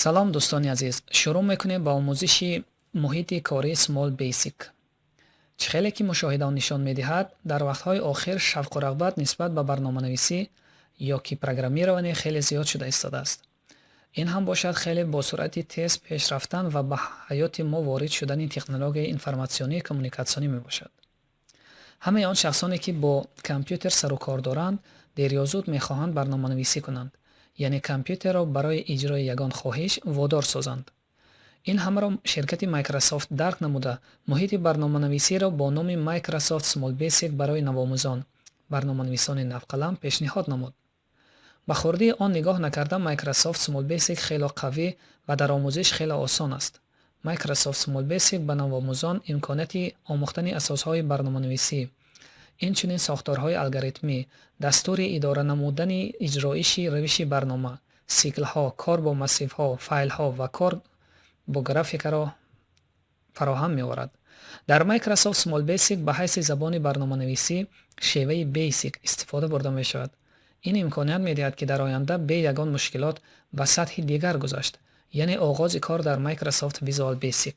Салом, дӯстони азиз! Шурӯъ мекунем ба омӯзиши муҳити кории Small Basic. Чӣ хеле ки мушоҳидаон нишон медиҳад, дар вақтҳои охир шавқу рағбат нисбат ба барноманависӣ ё ки программирование хеле зиёд шуда истодааст. Ин ҳам бошад хеле бо суръати тез пеш рафтан ва ба ҳаёти мо ворид шудани технологияи информатсионию коммуникатсионӣ мебошад. Ҳамаи он шахсоне, ки бо компютер сару кор доранд, дер ё зуд мехоҳанд барноманависӣ кунанд, яъне компютерро барои иҷрои ягон хоҳиш водор созанд. Ин ҳамаро ширкати Microsoft дарк намуда, муҳити барноманависиро бо номи Microsoft Small Basic барои навомӯзон, барноманависони навқалам пешниҳод намуд. Ба хурдии он нигоҳ накарда, Microsoft Small Basic хело қавӣ ва дар омӯзиш хело осон аст. Microsoft Small Basic ба навомӯзон имконияти омӯхтани асосҳои барноманависӣ, инчунин сохторҳои алгоритмӣ, дастури идора намудани иҷроиши равиши барнома, сиклҳо, кор бо массивҳо, файлҳо ва кор бо графикаро фароҳам меорад. Дар Microsoft Small Basic ба ҳайси забони барноманависӣ шеваи Basic истифода бурда мешавад. Ин имконият медиҳад, ки дар оянда бе ягон мушкилот ба сатҳи дигар гузашт, яъне оғози кор дар Microsoft Visual Basic.